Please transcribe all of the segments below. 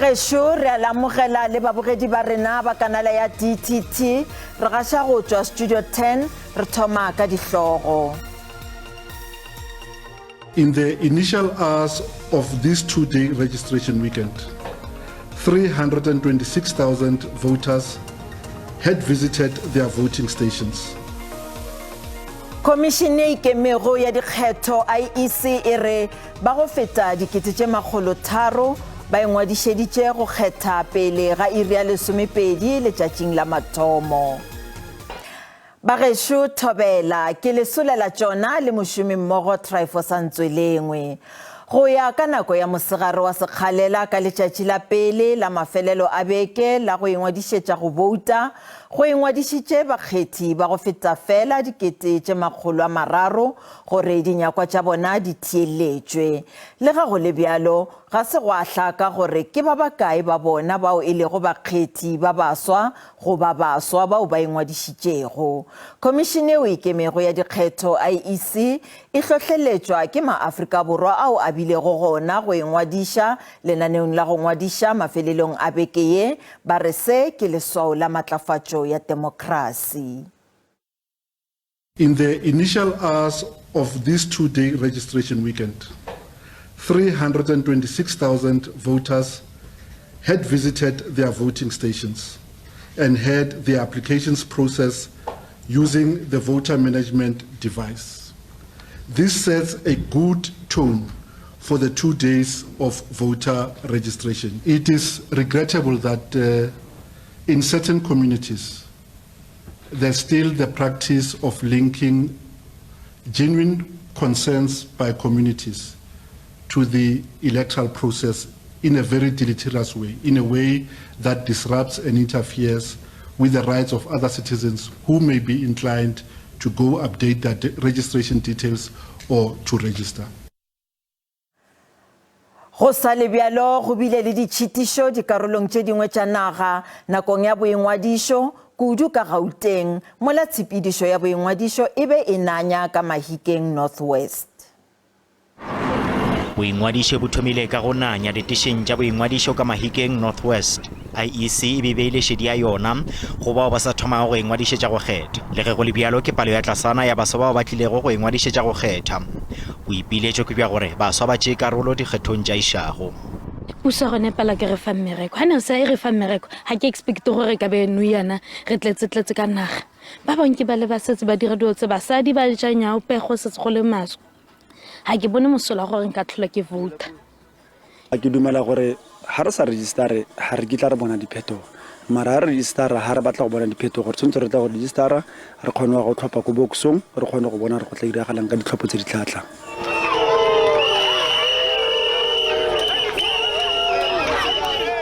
Bagešo, re a le amogela le babogedi ba rena ba kanala ya DTT. Re gaša go tšwa Studio 10, re thoma ka dihlogo. In the initial hours of this two-day registration weekend, 326,000 voters had visited their voting stations. Khomišene e Ikemego ya Dikgetho, IEC, e re ba go feta 3000 ba ingwadišeditše go kgetha pele ga iri ya lesomepedi letšatšing la mathomo. Bagešo Thobela, ke le solela tšona le mošomimmogo Tryphosa Ntswelengwe. Go ya ka nako ya mosegare wa sekgalela ka letšatši la pele la mafelelo a beke la go ingwadišetša go bouta, go ingwadišitše bakgethi ba go feta feela 300,000 gore dinyakwa tša bona di theeletšwe. Lega go le bjalo, ga se gwa hlaka gore ke ba bakae ba bona bao e lego bakgethi ba baswa goba baswa bao ba ingwadišitšego. Khomišene yeo e Ikemego ya Dikgetho, IEC, e hlohleletšwa ke maAfrika Borwa ao a bilego gona go ingwadiša lenaneong la go ngwadiša mafelelong a beke ye, ba re se ke leswao la matlafatšo ya temokrasi. In the initial hours of this two-day registration weekend, 326,000 voters had visited their voting stations and had their applications processed using the voter management device. This sets a good tone for the two days of voter registration. It is regrettable that uh, in certain communities, there's still the practice of linking genuine concerns by communities to the electoral process in a very deleterious way, in a way that disrupts and interferes with the rights of other citizens who may be inclined to go update their registration details or to register. Go sa le bjalo, go bile le ditšhitišo dikarolong tše dingwe tša naga nakong ya boingwadišo, kudu ka Gauteng, mola tshepedišo ya boingwadišo e be e nanya ka Mahikeng North West. Boingwadišo bo thomile ka go nanya ditešeng tša boingwadišo ka Mahikeng North West. IEC e be beile šedi ya yona go bao ba sa thomago go ingwadišetša go kgetha. Le ge go le bjalo, ke palo ya tlasana ya baswa bao ba tlilego go ingwadišetša go kgetha. Boipiletšo ke bja gore baswa ba tšee karolo dikgethong tša išago. Puso gone pala ke re fa mmereko ha ne sa e re fa mmereko ha ke expect gore ka be nou yana re tletse tletse ka naga ba bangwe ke ba le ba setse ba dira dilo tse basadi ba ja nyaope go setse go le maswe ga ke bone mosola gore nka tlhola ke vouta. Ke dumela gore ga re sa registare ga re kitla re bona diphetogo mara ga re registara ga re batla go bona diphetogo re tshwanetse re tla go registara re kgone go tlhopha ko boxong re kgone go bona gore go tla diragalang ka ditlhopho tse di tla tlang.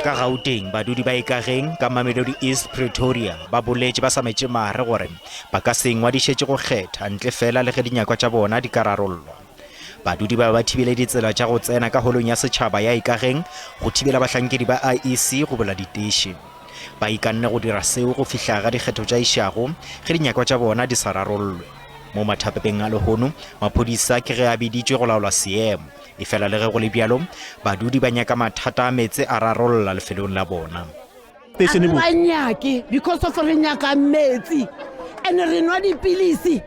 Ka Gauteng, badudi ba Ikageng ka Mamelodi East Pretoria ba boletše ba sa metše mare gore Ba ka se ingwadišetše go kgetha ntle feela le ge dinyakwa tša bona di ka rarollwa. Badudi ba be ba thibile ditsela tša go tsena ka holong ya setšhaba ya Ikageng go thibela bahlankedi ba IEC go bula diteše. Ba ikanne go dira seo go fihla ga dikgetho tša išago ge dinyakwa tša bona di sa rarollwe. Mo mathapeng a lehono, maphodisa ke ge a biditšwe go laola seemo. Efela le ge go le bjalo, badudi ba nyaka mathata a meetse a rarolla lefelong la bona. A re ba nyake because of re nyaka metsi and re nwa dipilisi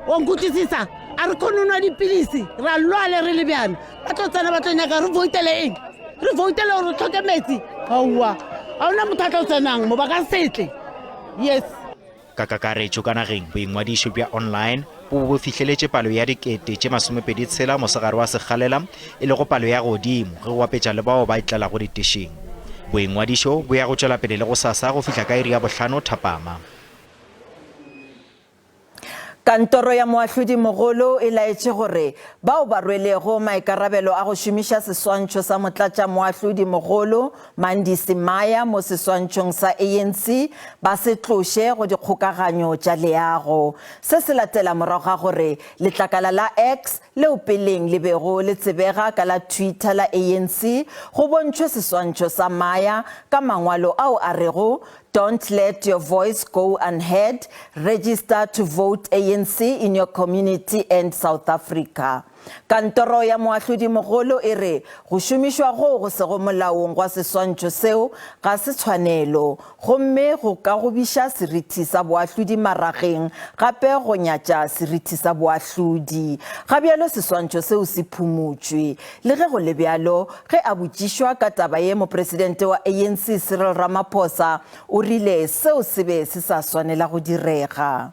wa nkutlwisisa a re kgone nwa dipilisi ra lwale re le bjana ba tlo tsena ba tlo nyaka re voutele eng re voutele gore re tlhoke metsi aowa ga ona motho a tlo tsenang mo ba ka setle yes Ka kakaretšo ka nageng, boingwadišo bja online bo be bo fihleletše palo ya 26,000 mosegare wa sekgalela, e lego palo ya godimo ge go bapetša le bao ba itlelago ditešeng. Boingwadišo bo ya go tšwela pele le gosasa go fihla ka iri ya bohlano thapama. Kantoro ya Moahlodimogolo e laetše gore bao ba rwelego maikarabelo a go šomiša seswantšho sa Motlatšamoahlodimogolo Mandisi Maya mo seswantšhong sa ANC ba se tloše go dikgokaganyo tša leago. Se se latela morago ga gore letlakala la X, leo peleng le bego le tsebega ka la Twitter la ANC, go bontšhwe seswantšho sa Maya ka mangwalo ao a rego Don't let your voice go unheard, register to vote ANC in your community and South Africa. Kantoro ya moahlodimogolo e re go šomišwa goo go sego molaong gwa seswantšho seo ga se tshwanelo gomme go ka gobiša seriti sa boahlodi marageng gape go nyatša seriti sa boahlodi. Ga bjalo seswantšho seo se phumotšwe. Le ge go le bjalo, ge a botšišwa ka taba ye mopresidente wa ANC Cyril Ramaphosa o rile seo se be se sa swanela go direga.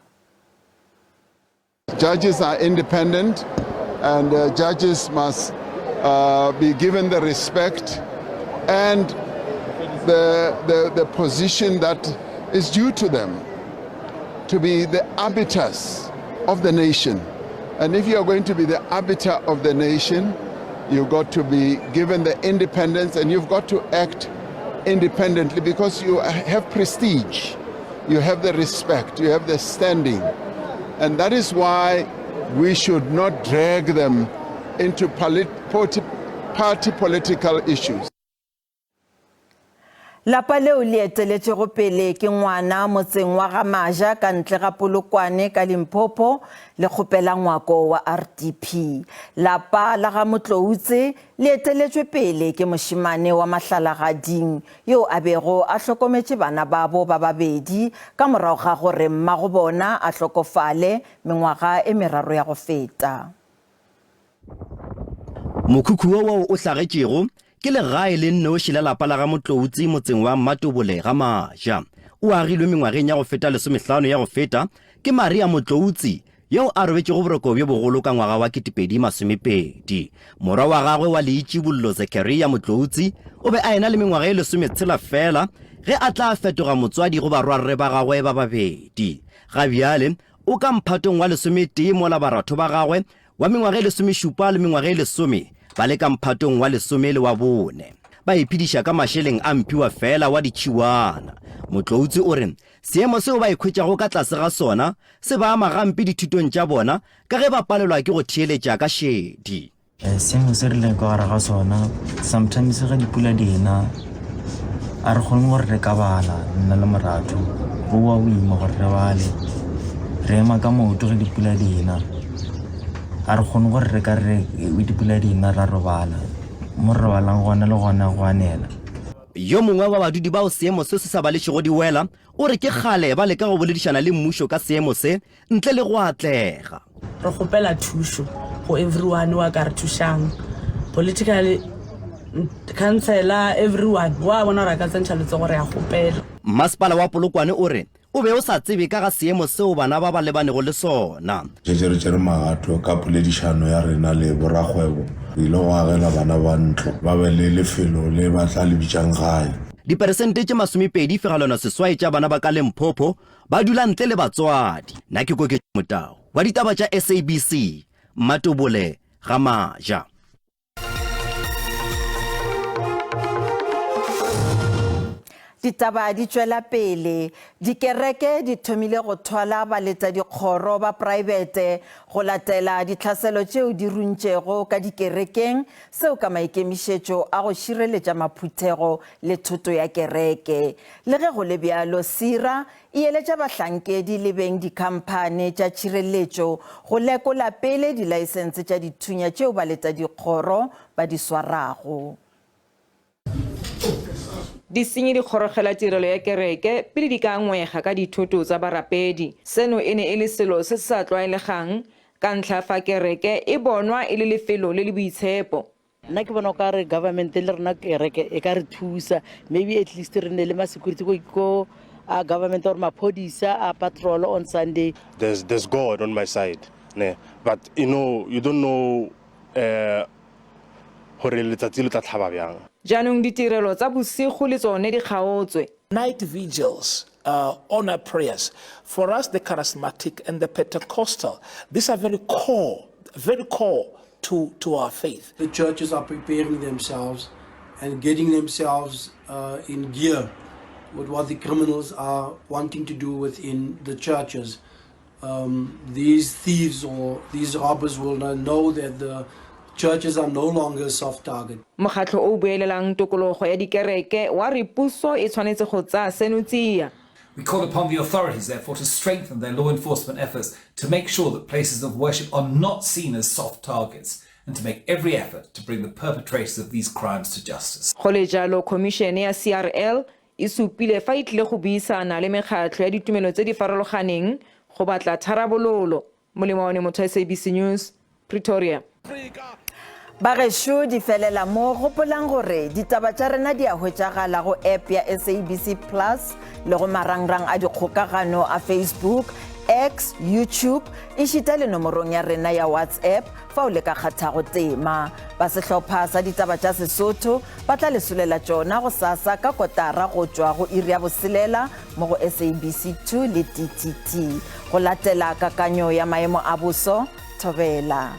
Judges are independent and uh, judges must uh, be given the respect and the, the, the position that is due to them to be the arbiters of the nation. And if you are going to be the arbiter of the nation, you've got to be given the independence and you've got to act independently because you have prestige, you have the respect, you have the standing. And that is why we should not drag them into party political issues. Lapa leo le eteletšego pele ke ngwana motseng wa ga Maja ka ntle ga Polokwane ka Limpopo le kgopela ngwako wa RDP. Lapa la ga Motloutse le eteletšwe pele ke mošemane wa mahlalagading yo a bego a hlokometše bana babo ba babedi ka morago ga gore mmago bona a hlokofale mengwaga e meraro ya go feta. Mokhukhu wo woo o hlagetšego ke legae le nnoši la lapa la ga Motloutse motseng wa Mmatobole ga Maja. O agilwe mengwageng ya go feta lesomehlano ya go feta ke Maria Motloutse yo a robetšego boroko bjo bogolo ka ngwaga wa 2020. Morwa wa gagwe wa leitšibollo Zechariah Motloutse o be a ena le mengwaga e lesometshela feela ge a tla fetoga motswadi go barwarre ba gagwe ba babedi. Ga bjale o ka mphatong wa lesometee mola baratho ba gagwe wa mengwaga e lesomešupa le mengwaga e lesome ba le ka mphatong wa lesome le wa bone. Ba iphediša ka mašeleng a mphiwa feela wa ditšhiwana. Motloutse o re seemo seo ba ikhwetšago ka tlase ga sona se ba ama gampe dithutong tša bona ka ge ba palelwa ke go theeletša ka šedi. Seemo se re leng ka gare ga sona sometimes ge dipula di ena a re kgone gore re ka bala nna le moratho go wa boima gore re bale re ema ka maoto ge dipula di ena a re kgone gore re ka re dipula di ena ra robala mo re robalang gona le gona go a nela. Yo mongwe wa badudi bao seemo se se sa ba lešego di wela o re ke kgale ba leka go boledišana le mmušo ka seemo se ntle le go atlega. Re kgopela thušo go everyone wa ka re thušang, political councillor, everyone wa bona gore a ka tsentšha letsogo re a kgopela. Mmasepala wa Polokwane o re o be o sa tsebe ka ga seemo seo bana ba ba lebanego le sona. Šetše re tšere magato ka poledišano ya rena le borakgwebo. Re ile go agela bana ba ntlo, ba be le lefelo le ba tla le bitšang gae. Diperesente tše masomepedi fegelwana seswai tša bana ba ka Limpopo Ba dula ntle le batswadi. Nna ke Koketšo Motau wa ditaba tša SABC, Mmatobole ga Maja. Ditaba di tšwela pele. Dikereke di thomile go thwala baletadikgoro ba praebete go latela ditlhaselo tšeo di runtšego ka dikerekeng, seo ka maikemišetšo a go šireletša maphuthego le thoto ya kereke. Le ge go le bjalo, SIRA e eletša bahlankedi le beng dikhamphane tša tšhireletšo go lekola pele dilaesense tša dithunya tšeo baletadikgoro ba di swarago. Disenyi di kgorogela tirelo ya kereke pele di ka ngwega ka dithoto tsa barapedi. Seno e ne e le selo se se sa tlwaelegang ka ntlha ya fa kereke e bonwa e le lefelo le le boitshepo. Nna ke bona o ka re government le rena kereke e ka re thusa maybe at least re nne le ma-security ko ko a government or maphodisa a patrol on Sunday. There's, there's God on my side, ne? But you know, you don't know uh, gore letsatsi le tla tlhaba bjang. Jaanong ditirelo tsa bosigo le tsone di kgaotswe. Night vigils, uh, honor prayers. For us, the charismatic and the Pentecostal, these are very core, very core to, to our faith. The churches are preparing themselves and getting themselves uh, in gear with what the criminals are wanting to do within the churches. Um, these thieves or these robbers will know that the churches are no longer a soft target. Mokgatlho o o buelelang tokologo ya dikereke wa re puso e tshwanetse go tsaya seno tsia. We call upon the authorities, therefore, to strengthen their law enforcement efforts to make sure that places of worship are not seen as soft targets and to make every effort to bring the perpetrators of these crimes to justice. Go le jalo, khomišene ya CRL e supile fa e tlile go buisana le mekgatlho ya ditumelo tse di farologaneng go batla tharabololo. Molemo Motho, SABC News, Pretoria. Bagešo di felela mo, gopolang gore ditaba tša rena di a hwetšagala go app ya SABC Plus le go marangrang a dikgokagano a Facebook, X, YouTube ešita le nomorong ya rena ya WhatsApp fao le ka kgathago tema. Ba sehlopha sa ditaba tša Sesotho ba tla le solela tšona gosasa ka kotara go tšwa go iri ya boselela mo go SABC 2 le TTT. Go latela kakanyo ya maemo a boso, thobela.